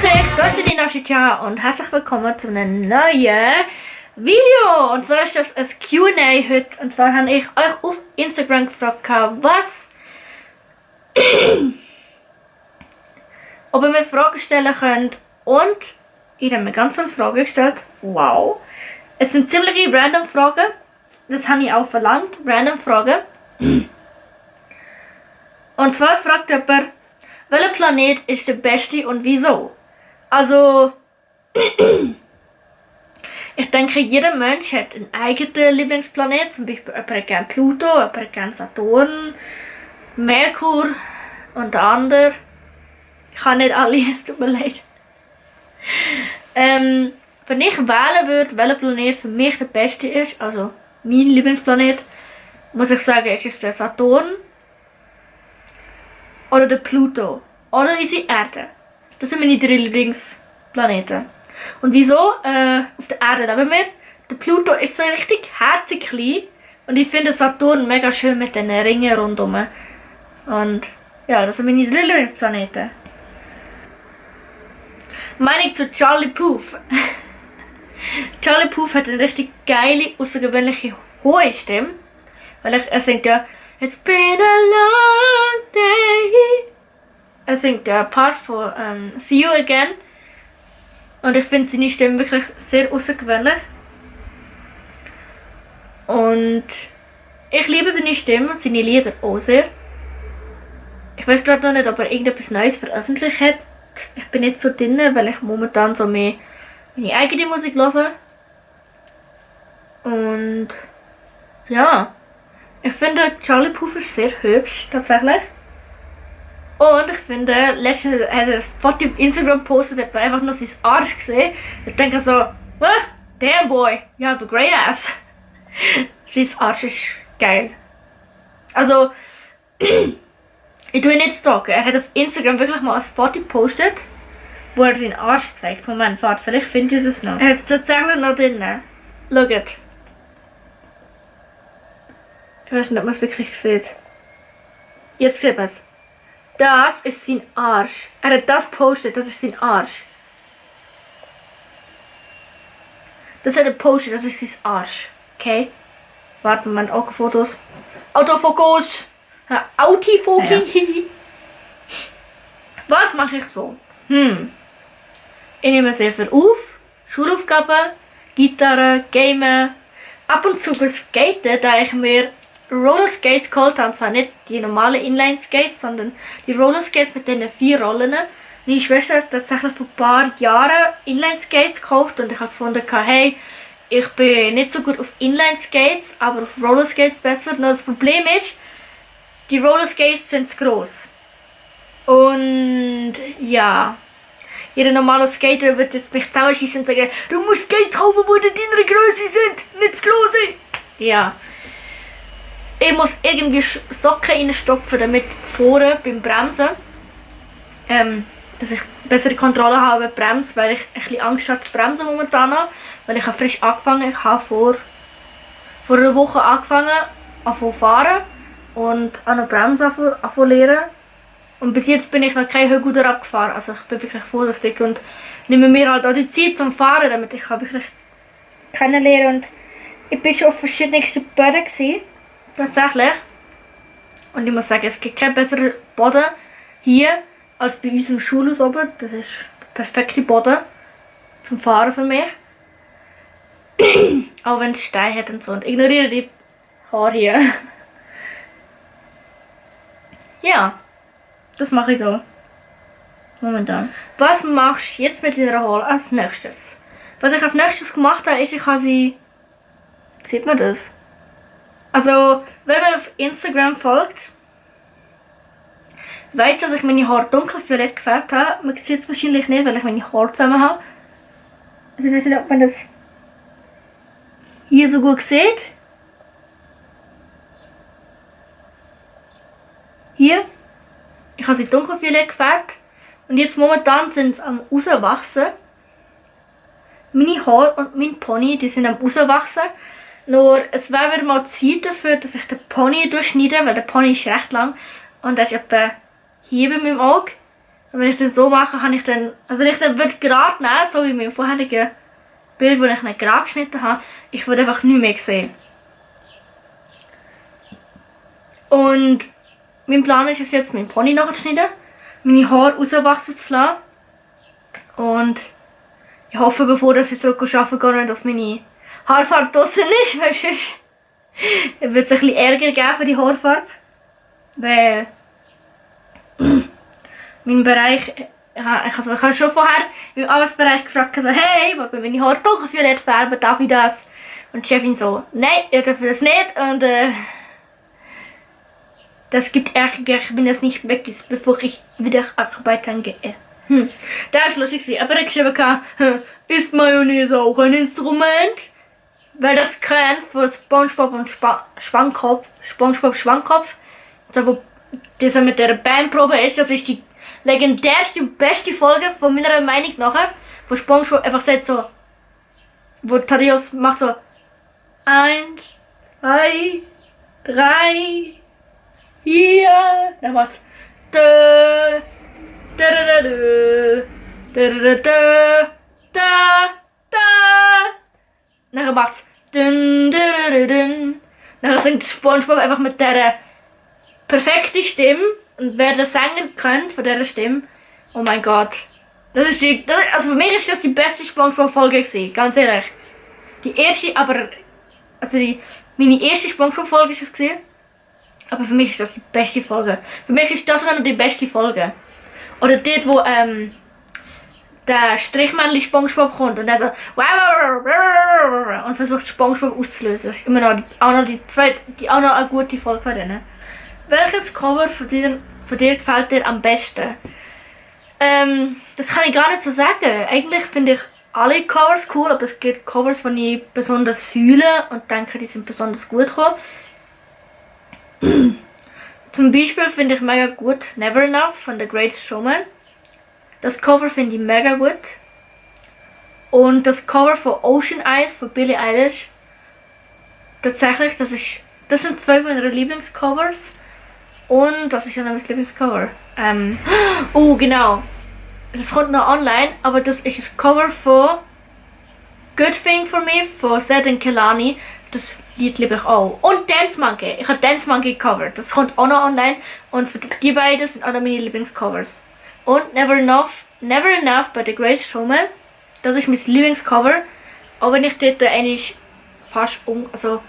Grüß dich, ich bin die Nashita und herzlich willkommen zu einem neuen Video. Und zwar ist das ein Q&A heute. Und zwar habe ich euch auf Instagram gefragt, was ob ihr mir Fragen stellen könnt. Und ihr habt mir ganz viele Fragen gestellt. Wow. Es sind ziemlich random Fragen. Das habe ich auch verlangt. Random Fragen. Und zwar fragt jemand, welcher Planet ist der beste und wieso? Also, ich denke, jeder Mensch hat einen eigenen Lieblingsplanet. Zum Beispiel jemand hat gerne Pluto, jemand hat gerne Saturn, Merkur und der andere. Ich kann nicht alle, es tut mir leid. Wenn ich wählen würde, welcher Planet für mich der beste ist, also mein Lieblingsplanet, muss ich sagen, ist es der Saturn oder der Pluto oder unsere Erde. Das sind meine 3 Lieblingsplaneten. Und wieso? Auf der Erde leben wir. Der Pluto ist so richtig herzig klein und ich finde Saturn mega schön mit den Ringen rundherum. Und ja, das sind meine 3 Lieblingsplaneten. Meinung zu Charlie Puth. Charlie Puth hat eine richtig geile, außergewöhnliche hohe Stimme. Weil er singt ja It's been a long day. Er singt ja ein Part von See You Again. Und ich finde seine Stimme wirklich sehr außergewöhnlich. Und ich liebe seine Stimme und seine Lieder auch sehr. Ich weiß gerade noch nicht, ob er irgendetwas Neues veröffentlicht hat. Ich bin nicht so drin, weil ich momentan so mehr meine eigene Musik höre. Und ja, ich finde Charlie Puth ist sehr hübsch, tatsächlich. Und ich finde, letztens hat er ein Foto auf Instagram gepostet, hat man einfach nur seinen Arsch gesehen. Ich denke so, damn boy, you have a great ass. Sein Arsch ist geil. Also, ich tue ihn nicht stalken. Er hat auf Instagram wirklich mal ein Foto gepostet, wo er seinen Arsch zeigt. Moment, warte, vielleicht findet ihr das noch. Er hat es tatsächlich noch drin. Schaut. Ich weiß nicht, ob man es wirklich sieht. Jetzt sieht man es. Das ist sein Arsch. Er hat das gepostet, das ist sein Arsch. Das hat er gepostet, das ist sein Arsch. Okay? Warte, Moment, Autofotos. Autofokus! Autofoki! Ja. Was mache ich so? Ich nehme sehr viel auf. Schulaufgaben, Gitarre, Gamen. Ab und zu skaten, da ich mir Rollerskates geholt habe. Und zwar nicht die normalen Inline-Skates, sondern die Rollerskates mit den 4 Rollen. Meine Schwester hat tatsächlich vor ein paar Jahren Inline-Skates gekauft und ich habe gefunden, hey, ich bin nicht so gut auf Inline-Skates, aber auf Rollerskates besser. Nur das Problem ist, die Rollerskates sind zu gross. Und ja, jeder normale Skater wird jetzt mich zusammenschießen und sagen, du musst Skates kaufen, die in deiner Größe sind, nicht zu grosse. Ja. Ich muss irgendwie Socken reinstopfen, damit vorne beim Bremsen, dass ich bessere Kontrolle habe über die Bremse, weil ich ein bisschen Angst habe zu bremsen momentan noch, weil ich habe frisch angefangen. Ich habe vor einer Woche angefangen zu fahren und an der Bremse anfangen lernen. Und bis jetzt bin ich noch kein Höhenguder abgefahren, also ich bin wirklich vorsichtig und nehme mir halt auch die Zeit zum Fahren, damit ich wirklich kennenlernen. Und ich bin schon auf verschiedensten Böden gewesen. Tatsächlich. Und ich muss sagen, es gibt keinen besseren Boden hier als bei uns im Schulhaus oben. Das ist der perfekte Boden zum Fahren für mich. Auch wenn es Steine hat und so. Und ignoriere die Haare hier. Ja, das mache ich so. Momentan. Was machst du jetzt mit dieser Haare als nächstes? Was ich als nächstes gemacht habe, ist, ich habe sie... Sieht man das? Also, wenn man auf Instagram folgt, weiss, dass ich meine Haare dunkelviolett gefärbt habe. Man sieht es wahrscheinlich nicht, weil ich meine Haare zusammen habe. Also ich weiß nicht, ob man das hier so gut sieht. Hier. Ich habe sie dunkelviolett gefärbt. Und jetzt momentan sind sie am rauswachsen. Meine Haare und mein Pony, die sind am rauswachsen. Nur, es wäre wieder mal Zeit dafür, dass ich den Pony durchschneide, weil der Pony ist recht lang und er ist etwa hier bei meinem Auge. Und wenn ich dann so mache, habe ich dann, also wenn ich dann gerade nehmen, so wie mein vorheriges Bild, wo ich nicht gerade geschnitten habe, ich würde einfach nicht mehr sehen. Und mein Plan ist es jetzt, meinen Pony nachzuschneiden, meine Haare rauswachsen zu lassen. Und ich hoffe, bevor ich zurück arbeiten gehe, dass meine Haarfarbe draussen ist, weil sonst wird es ein bisschen Ärger geben für die Haarfarbe. Weil mein Bereich, ich habe schon vorher im Arbeitsbereich gefragt, also, hey, ich will meine Haare dunkelviolett färben, darf ich das? Und die Chefin so, nein, ihr dürft das nicht und das gibt Ärger, wenn es nicht weg ist, bevor ich wieder arbeiten gehe. Das war lustig, aber ich geschrieben, ist Mayonnaise auch ein Instrument? Wer das kennt von SpongeBob und Schwammkopf, also wo dieser mit der Bandprobe ist, das ist die legendärste und beste Folge von meiner Meinung nach, wo SpongeBob einfach sagt so, wo Thaddeus macht so 1, 2, 3, 4, dann macht's nachher macht's nachher singt SpongeBob einfach mit der perfekten Stimme. Und wer das Sänger kennt von dieser Stimme, oh mein Gott. Also für mich ist das die beste SpongeBob-Folge gewesen, ganz ehrlich. Die erste, aber, also meine erste SpongeBob-Folge ist es gewesen. Aber für mich ist das die beste Folge. Für mich ist das noch die beste Folge. Oder dort, wo der Strichmännchen SpongeBob kommt und der so und versucht SpongeBob auszulösen. Das ist immer noch auch noch eine gute Folge von denen. Welches Cover von dir gefällt dir am besten? Das kann ich gar nicht so sagen. Eigentlich finde ich alle Covers cool, aber es gibt Covers, die ich besonders fühle und denke, die sind besonders gut gekommen. Zum Beispiel finde ich mega gut Never Enough von The Greatest Showman. Das Cover finde ich mega gut. Und das Cover von Ocean Eyes von Billie Eilish. Tatsächlich, das sind zwei meiner Lieblingscovers. Und das ist ja noch mein Lieblingscover. Oh genau. Das kommt noch online, aber das ist das Cover von Good Thing for Me von Zed and Kehlani. Das Lied liebe ich auch. Und Dance Monkey. Ich habe Dance Monkey gecovert. Das kommt auch noch online. Und für die beiden sind auch noch meine Lieblingscovers. Und Never Enough bei The Greatest Showman. Das ist mein Lieblingscover. Auch wenn ich dort eigentlich fast also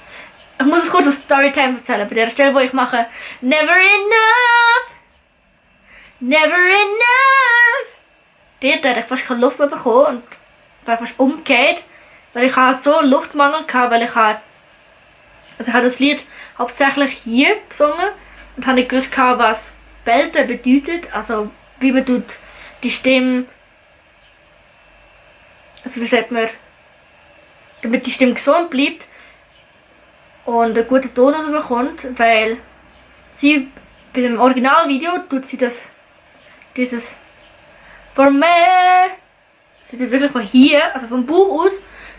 ich muss es kurz eine Storytime erzählen. Bei der Stelle, wo ich mache Never Enough. Dort hatte ich fast keine Luft mehr bekommen und war fast umgekehrt. Weil ich so Luftmangel hatte, weil ich habe das Lied hauptsächlich hier gesungen und habe nicht gewusst, was Belten bedeutet, also wie man die Stimme, also wie sagt man, damit die Stimme gesund bleibt und einen guten Ton bekommt, weil sie bei dem Originalvideo tut sie dieses For me, sie tut wirklich von hier, also vom Bauch aus,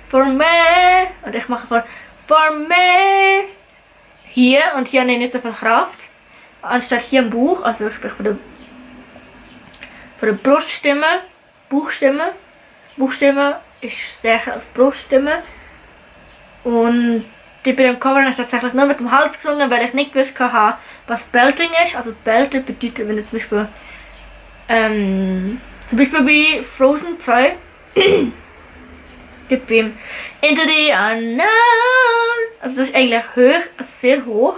For me, und ich mache For me, hier, und hier habe ich nicht so viel Kraft, anstatt hier im Bauch, also sprich von der Bruststimme, Bauchstimme. Bauchstimme ist stärker als Bruststimme. Und die bei dem Cover habe ich tatsächlich nur mit dem Hals gesungen, weil ich nicht gewusst habe, was Belting ist. Also Belting bedeutet, wenn du zum Beispiel bei Frozen 2 gibt ihm Into the Unknown. Also das ist eigentlich hoch, also sehr hoch.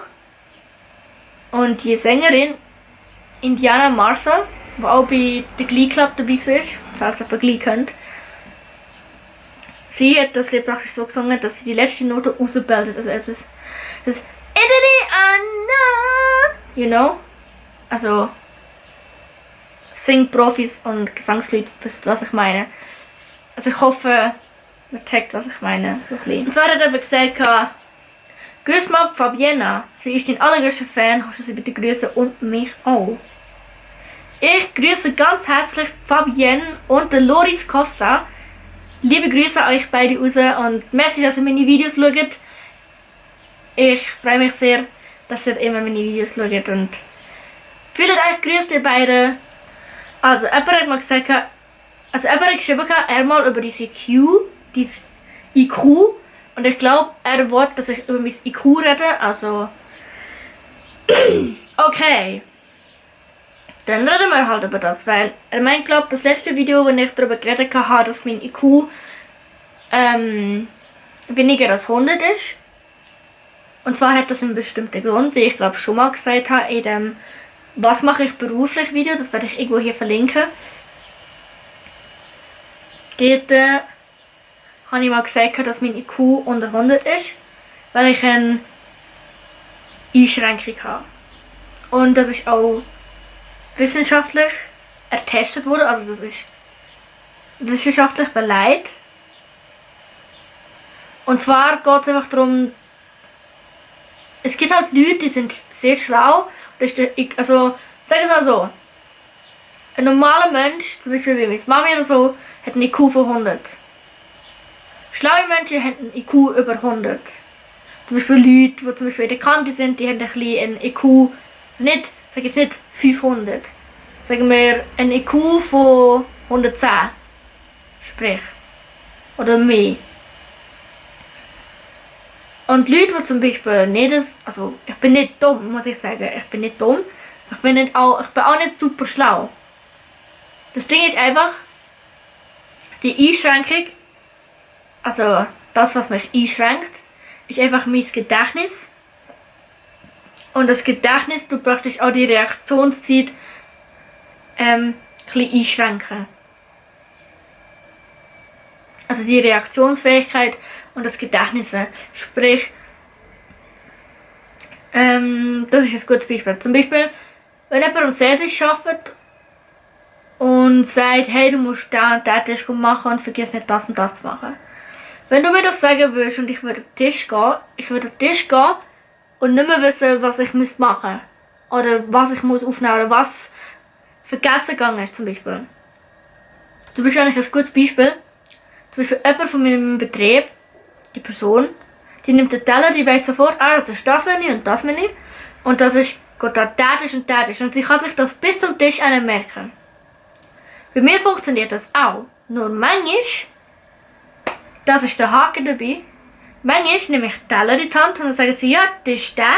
Und die Sängerin Indiana Marshall, die auch bei The Glee Club dabei war, falls ihr bei Glee kennt, sie hat das Lied praktisch so gesungen, dass sie die letzte Note rausbeltet. Also es ist Into the Unknown, you know? Also Singprofis und Gesangslied, wisst was ich meine. Also ich hoffe, man checkt, was ich meine. So und zwar hat er gesagt, grüß mal Fabienne, sie ist dein allergrößter Fan, kannst du sie bitte grüßen und mich auch. Ich grüße ganz herzlich Fabienne und den Loris Costa. Liebe Grüße an euch beide raus und merci, dass ihr meine Videos schaut. Ich freue mich sehr, dass ihr immer meine Videos schaut und fühlt euch grüßt ihr beide. Also, jemand hat mal gesagt, also jemand hat geschrieben, er mal über dieses IQ. Und ich glaube, er wollte, dass ich über mein IQ rede, also... Okay. Dann reden wir halt über das, weil er meint, glaube das letzte Video, wo ich darüber geredet habe, dass mein IQ weniger als 100 ist. Und zwar hat das einen bestimmten Grund, wie ich glaube schon mal gesagt habe, in dem «Was mache ich beruflich» Video, das werde ich irgendwo hier verlinken. Dort habe ich mal gesagt, dass mein IQ unter 100 ist, weil ich eine Einschränkung habe. Und das ist auch wissenschaftlich ertestet wurde, also das ist wissenschaftlich beleidigt. Und zwar geht es einfach darum, es gibt halt Leute, die sind sehr schlau. Also, sag es mal so, ein normaler Mensch, zum Beispiel wie meine Mami oder so, hat einen IQ von 100. Schlaue Menschen haben einen IQ über 100. Zum Beispiel Leute, die zum Beispiel in der Kante sind, die haben ein bisschen einen IQ, also nicht, sag jetzt nicht 500, sagen wir einen IQ von 110, sprich, oder mehr. Und Leute, die zum Beispiel nicht, also ich bin nicht dumm, muss ich sagen, ich bin nicht dumm, ich bin auch nicht super schlau. Das Ding ist einfach, die Einschränkung, also das, was mich einschränkt, ist einfach mein Gedächtnis. Und das Gedächtnis tut praktisch auch die Reaktionszeit ein bisschen einschränken. Also die Reaktionsfähigkeit und das Gedächtnis. Sprich, das ist ein gutes Beispiel. Zum Beispiel, wenn jemand am Service arbeitet und sagt, hey, du musst da und den Tisch machen und vergiss nicht das und das zu machen. Wenn du mir das sagen würdest und ich würde an den Tisch gehen und nicht mehr wissen, was ich machen muss. Oder was ich muss aufnehmen oder was vergessen gegangen ist zum Beispiel. Zum Beispiel eigentlich ein gutes Beispiel. Zum Beispiel jemand von meinem Betrieb, die Person, die nimmt den Teller, die weiß sofort, das ist das Menü und das Menü. Und das ist, geht da der Tisch und der Tisch. Und sie kann sich das bis zum Tisch merken. Bei mir funktioniert das auch. Nur manchmal, das ist der Haken dabei, manchmal nehme ich den Teller in die Hand und dann sagen sie, ja, das ist der,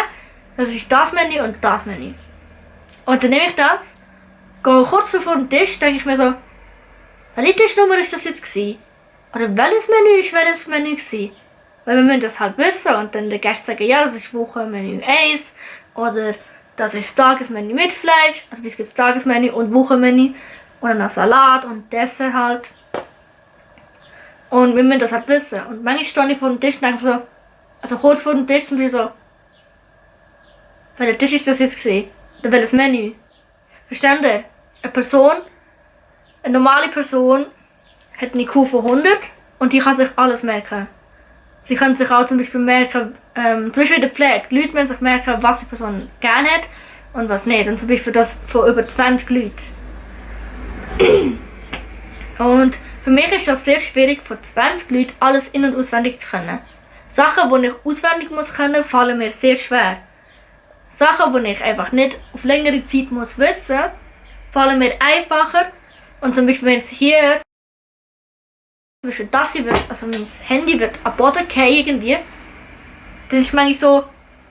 das ist das Menü und das Menü. Und dann nehme ich das, gehe kurz bevor dem Tisch, denke ich mir so, welche Tischnummer ist das jetzt gewesen? Oder welches Menü gewesen? Weil wir müssen das halt wissen und dann der Gast sagen, ja, das ist Wochenmenü 1 oder das ist Tagesmenü mit Fleisch, also bis jetzt Tagesmenü und Wochenmenü und dann Salat und Dessert halt. Und wir müssen das halt wissen. Und manchmal stehe ich vor dem Tisch und denke so, also kurz vor dem Tisch sind wir so, welcher Tisch ist das jetzt gewesen? Oder welches Menü? Verstehen ihr? Eine normale Person hat einen IQ von 100 und die kann sich alles merken. Sie können sich auch zum Beispiel merken, zum Beispiel in der Pflege, die Leute müssen sich merken, was die Person gerne hat und was nicht. Und zum Beispiel das von über 20 Leuten. Und für mich ist das sehr schwierig, von 20 Leuten alles in- und auswendig zu können. Sachen, die ich auswendig muss können, fallen mir sehr schwer. Sachen, die ich einfach nicht auf längere Zeit muss wissen, fallen mir einfacher. Und zum Beispiel, wenn es hier, zum Beispiel das hier wird, also mein Handy wird am Boden fallen irgendwie, dann ist manchmal so,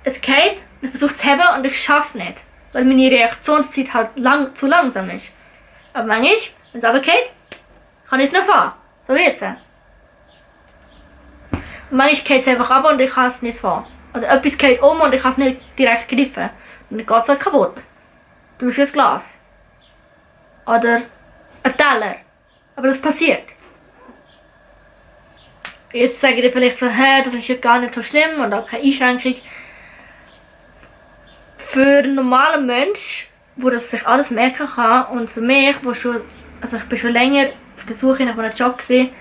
es geht, ich versuche es zu haben und ich schaffe es nicht. Weil meine Reaktionszeit halt zu langsam ist. Aber manchmal, wenn es runtergeht, kann ich es noch fahren. So wie jetzt. Und manchmal geht es einfach runter und ich kann es nicht fahren. Oder etwas geht um und ich kann es nicht direkt greifen. Und dann geht es halt kaputt. Zum Beispiel ein Glas. Oder ein Teller. Aber das passiert. Jetzt sage ich vielleicht so, das ist ja gar nicht so schlimm und auch keine Einschränkung. Für einen normalen Mensch, wo das sich alles merken kann, und für mich, ich bin schon länger auf der Suche nach einem Job gewesen,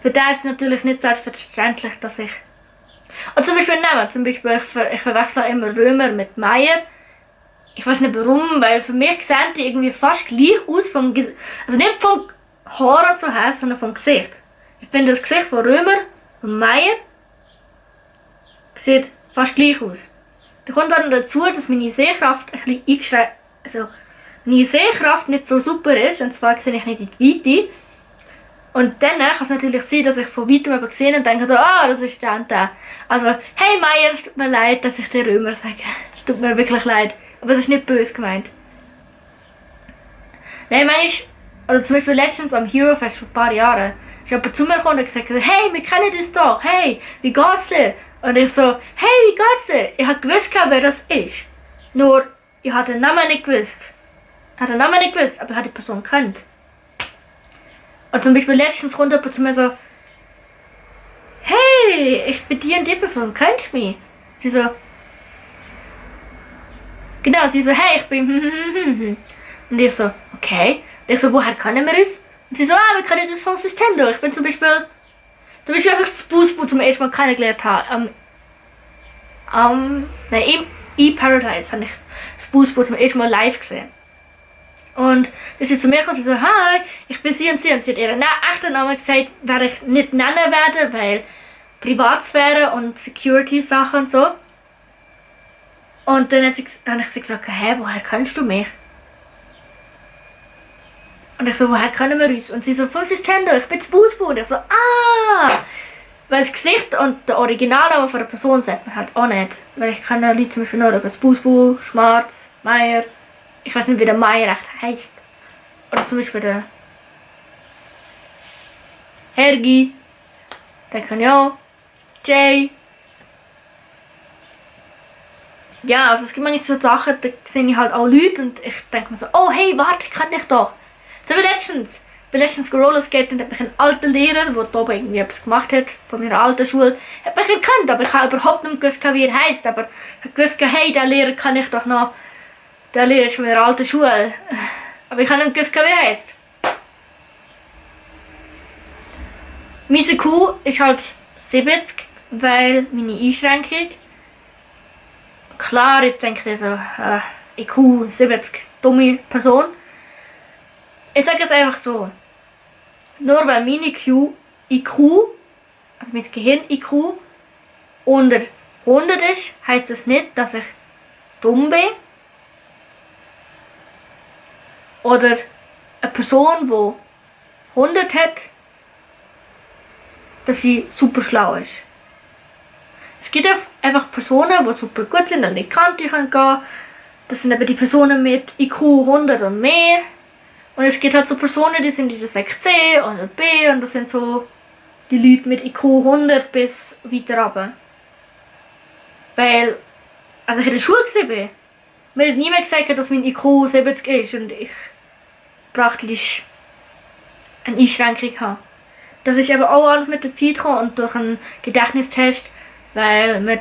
für den ist es natürlich nicht selbstverständlich, dass ich... Und zum Beispiel ich verwechsle immer Römer mit Meier. Ich weiß nicht warum, weil für mich sehen die irgendwie fast gleich aus vom Gesicht. Also nicht vom Haar und so her, sondern vom Gesicht. Ich finde das Gesicht von Römer und Meier sieht fast gleich aus. Da kommt dann dazu, dass meine Sehkraft ein bisschen eingeschränkt, also meine Sehkraft nicht so super ist, und zwar sehe ich nicht in die Weite. Und dann kann es natürlich sein, dass ich von weitem aber sehe und denke so, das ist der und der. Also, hey Meier, es tut mir leid, dass ich dir Römer sage. Es tut mir wirklich leid. Aber es ist nicht böse gemeint. Nein, oder zum Beispiel letztens am Hero Fest vor ein paar Jahren, ist jemand zu mir gekommen und gesagt, hey, wir kennen uns doch, hey, wie geht's dir? Und ich so, hey, wie geht's dir? Ich hab gewusst, wer das ist. Nur, ich habe den Namen nicht gewusst. Ich habe den Namen nicht gewusst, aber ich habe die Person gekannt. Und zum Beispiel letztens kommt jemand zu mir so, hey, ich bin die und die Person, kennst du mich? Sie so, genau, sie so, hey, ich bin Und ich so, okay. Und ich so, woher kennen wir uns? Und sie so, wir kennen uns vom Sistendo. Ich bin zum Beispiel, als ich das Busbu zum ersten Mal kennengelernt habe, im E-Paradise habe ich das Busbu zum ersten Mal live gesehen. Und dann ist zu mir gekommen, sie so, hi, ich bin sie und sie. Und sie hat ihren echten Namen gesagt, werde ich nicht nennen werden, weil Privatsphäre und Security-Sachen und so. Und dann habe ich sie gefragt, woher kennst du mich? Und ich so, woher kennen wir uns? Und sie so, vom Sistendo, ich bin das Busbu. Und ich so, weil das Gesicht und der Originalname von der Person sagt man halt auch nicht. Weil ich kenne Leute zum Beispiel nur über das Busbu, Schmarz, Meier. Ich weiß nicht, wie der Meier echt heisst. Oder zum Beispiel der Hergi. Den kann ich auch. Jay. Ja, also es gibt manchmal so Sachen, da sehe ich halt auch Leute und ich denke mir so, oh hey, warte, ich kenne dich doch. So wie letztens. Ich bin letztens gerollerskatet und hat mich ein alter Lehrer, der da oben irgendwie etwas gemacht hat, von meiner alten Schule, hat mich erkannt, aber ich habe überhaupt nicht gewusst, wie er heisst. Aber ich habe gewusst, hey, den Lehrer kann ich doch noch. Der Lehrer ist von meiner alten Schule. Aber ich habe nicht gewusst, wie er heisst. Mein IQ ist halt 70, weil meine Einschränkung. Klar, jetzt denke ich so, IQ 70, dumme Person. Ich sage es einfach so. Nur weil mein IQ, also mein Gehirn-IQ, unter 100 ist, heisst das nicht, dass ich dumm bin. Oder eine Person, die 100 hat, dass sie super schlau ist. Es gibt einfach Personen, die super gut sind und in die Kante gehen können. Das sind eben die Personen mit IQ 100 und mehr. Und es gibt halt so Personen, die sind in der Sek C oder B und das sind so die Leute mit IQ 100 bis weiter runter. Weil, als ich in der Schule war, mir hat niemand gesagt, dass mein IQ 70 ist und ich praktisch eine Einschränkung habe. Das ist aber auch alles mit der Zeit gekommen und durch einen Gedächtnistest, weil mir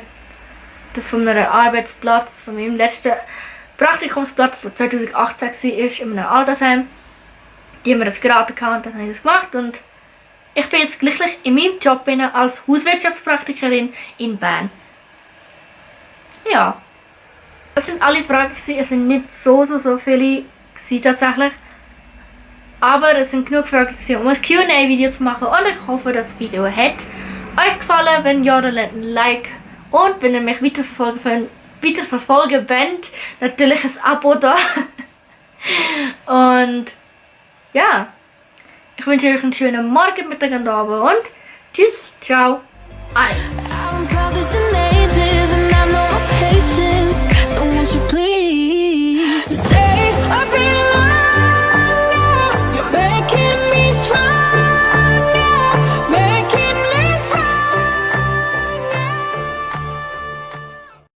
das von meinem Arbeitsplatz, von meinem letzten Praktikumsplatz, der 2018 war, in einem Altersheim, die haben mir das geraten und dann habe ich das gemacht und ich bin jetzt glücklich in meinem Job als Hauswirtschaftspraktikerin in Bern. Ja, das sind alle Fragen gewesen. Es sind nicht so viele gewesen, tatsächlich. Aber es sind genug Fragen gewesen, um ein Q&A-Video zu machen und ich hoffe, das Video hat euch gefallen. Wenn ja, dann lasst ein Like und wenn ihr mich weiterverfolgen wollt, natürlich ein Abo da. Und ja, ich wünsche euch einen schönen Morgen, Mittag und Abend und tschüss, ciao, bye.